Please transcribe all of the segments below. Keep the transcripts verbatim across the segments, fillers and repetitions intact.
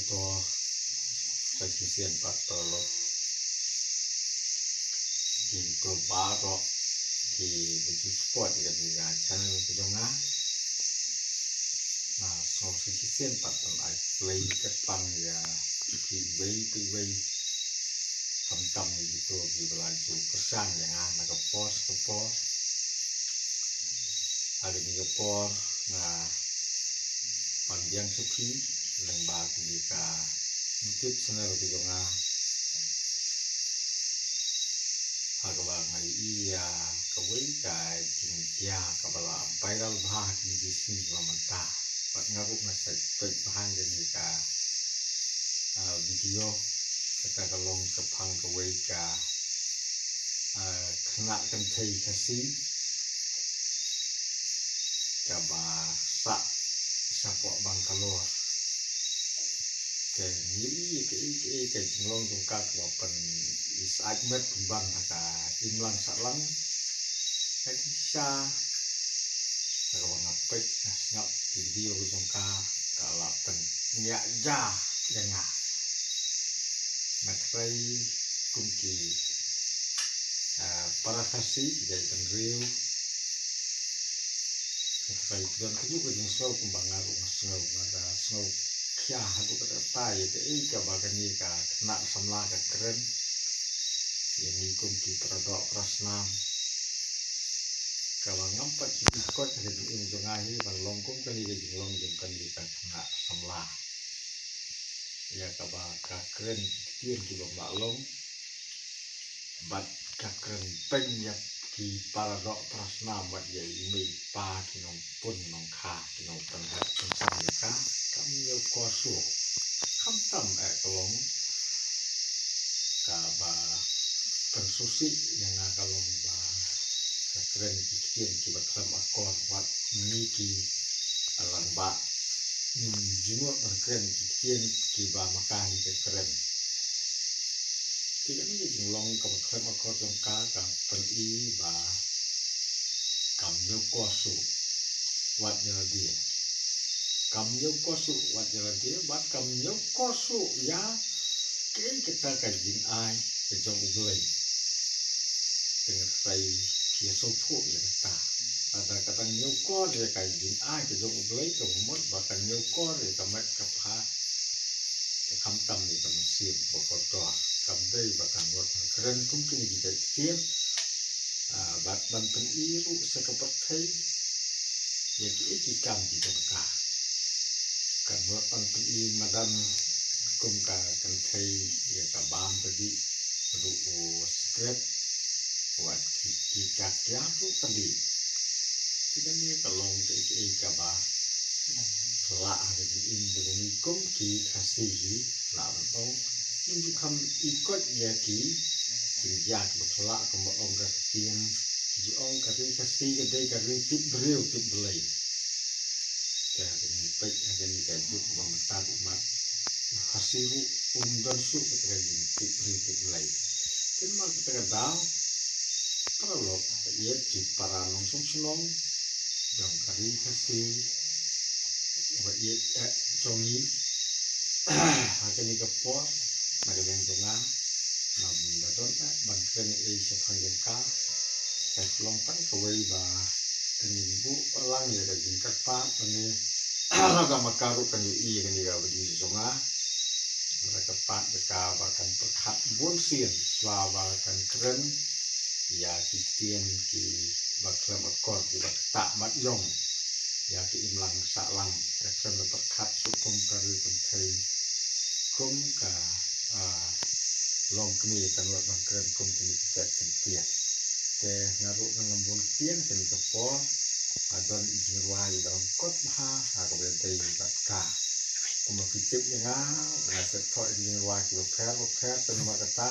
To sa shisien pat paralok, ki to baroh kiba ju support ïa kane ka channel ka jong nga. Nga sngew sa shisien pat ban ai khublei kyrpang ïa phi iwei pa iwei, khamtam ïa kito kiba la ju kyrshan ïa nga na ka por sha ka por. Ha kane ka por nga pynbiang sha phi lyngba kane ka YouTube channel ka jong nga, ha kaba nga ïohi ïa kawei ka jingjia kaba la viral bha ha kine ki sngi ba mynta. Bad nga ruh nga sa peit bha ïa kane ka, ah, video, kata ka long shaphang kawei ka, ah, khynnah kynthei Khasi kaba sah shapoh Bangalore. Te ngi ïohi kaei kaei ka jinglong jong ka kaba pyni syaid met pynban ha ka imlang sahlang. Ka jingshisha ha kaba nga peit nga sngap ki video ka jong ka, ka la pynïaid ja ïa nga. Nga tharai kum ki, ah, para Khasi ki jaitbynriew, nga tharai ki don kajuh ka jingsngew kumba nga ruh nga sngew, nga da sngew khia haduh katta katta ïa kaei kaba kane ka khynnah samla ka kren ïa ngi kum ki para doh para snam. Kaba ngam pat ju koit ha ka jingim jong nga hi ban long kum kane ka jinglong jong kane ka khynnah samla, ïa kaba ka kren ki ktien ki bym lah long. Bad ka kren beiñ ïa ki para doh para snam bad ïa i mei i pa ki nongpun nongkha ki nongpynheh pynsan ïa ka, kam ñiewkor shuh. Khamtam eh ka long kaba pynsngewsih ïa nga ka long ba ka kren ki ktien kiba khlem akor bad ngi ki rangbah ngim ju nud ban kren ki ktien kiba ma ka hi ka kren. Te kane ka jinglong kaba khlem akor jong ka ka pyni ba kam ñiewkor shuh wat ïa lade. Kam ñiewkor shuh wat ïa lade bad kam ñiewkor shuh ïa kaei kata ka jingai ka jong U Blei. Te nga tharai phi ïa sngewthuh ïa kata. Lada ka dang ñiewkor ïa ka jingai ka jong U Blei, ka mut ba ka ñiewkor ïa ka met ka phad, khamtam ïa ka mynsiem ba kordor. Kam dei ba kan nud ban kren kum kine ki jait ktien, ah, bad ban pyni ruh sha ka pyrthei ïa kiei ki kam ki jong ka. Kan nud ban pyni madan kum ka kynthei ïa ka bam ka dih ruh u skret, wat ki, ki ka kiad ruh ka dih. Te kane ka long kaei kaei kaba phylla ha ka jingim jong ngi kum ki Khasi hi, lah ban ong. Ngi ju kham i koit ïa ki jingjia kiba phylla kumba ong ka ktien, ki ju ong ka ri Khasi ka dei ka ri tip briew tip Blei. Te ha kane peit ha kane ka juk ba mynta ruh mat u Khasi ruh um don shuh kata ka jingtip briew tip Blei. Te namar kata ka daw paralok ba ïeit ki para nongshong shnong jong ka ri Khasi ba ïeit eh jong ngi, ha kane ka por na ka liang jong nga ngam da don eh ban kren ei shaphang jong ka. Ka long tang kawei ba ngin buh lang ïa ka jingkyrpad ba ngi, lada ma ka ruh kan ïohi ïa kane ka video jong nga, lada kyrpad ïa ka ba kan pyrkhat bun sien shuwa ba kan kren ïa ki ktien kiba khlem akor kiba ktah mat ïong ïa ka imlang sahlang. Ka khlem da pyrkhat shuh kum ka ri kynthei, kum ka, ah, longkmie, kan nud ban kren kum kine ki jait ktien. Te nga ruh ngan ym bun ktien kane ka por, ah, don i jingrwai i dang kot bha ha kaba ïadei bad ka. Kumba phi tip ïa nga, nga sep thoh ïa ki jingrwai kiba pher ba pher, te namar kata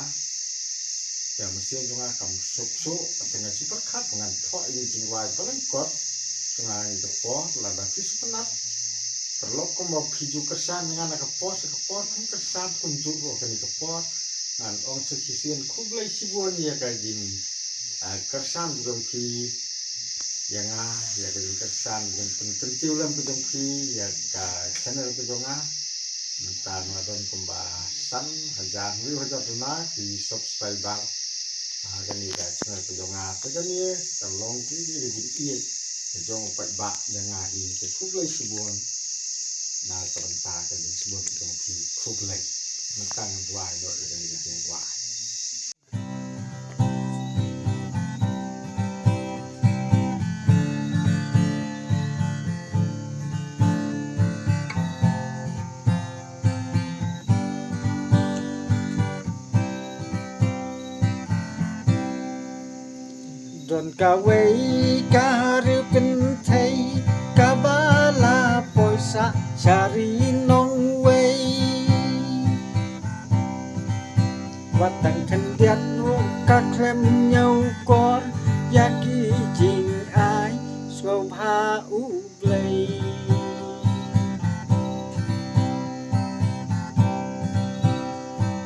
ka mynsiem jong nga kam suk suk, te nga shu pyrkhat ba ngan thoh ïa ki jingrwai ba lyngkot jong nga ha kane ka por. Lada phi sngewtynnat paralok, kumba phi ju kyrshan ïa nga na ka por sha ka por, phin kyrshan kumjuh ruh ha kane ka por. Ngan ong sa shisien khublei shibun ïa ka jing, ah, kyrshan jong phi ïa nga, ïa ka jingkyrshan, jingpynkyntiew lem ka jong phi ïa ka channel ka jong nga. Mynta nga don kumba san hajar, hynriew hajar duna ki subscriber. Ah, kane ka channel ka jong nga, te kane ka long kine ki jingïeit ka jong u paidbah ïa nga hi, te khublei shibun na ka bynta ka jingsbun ka jong phi, khublei. Mynta ngan duwai noh ïa kane ka jingduwai. Don kawei ka riew kynthei kaba la poi sah sha ri nongwei. Wat tang khyndiat ruh ka khlem ñiewkor ïa ki jingai sngewbha U Blei.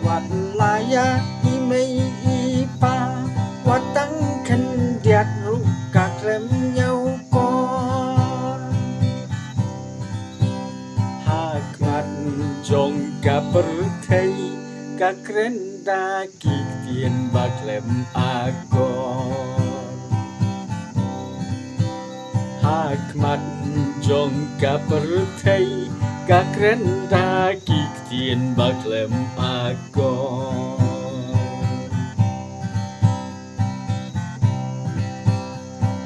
Wat la ïa i mei i pa, wat tang khyndiat ruh ka khlem ñiewkor. Ha khmat jong ka pyrthei ka kren da ki ktien ba khlem akor. Ha khmat jong ka pyrthei ka kren da ki ktien ba khlem akor.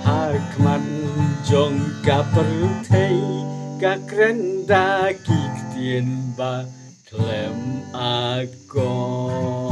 Ha khmat jong ka pyrthei ka kren da ki ktien ba khlem akor.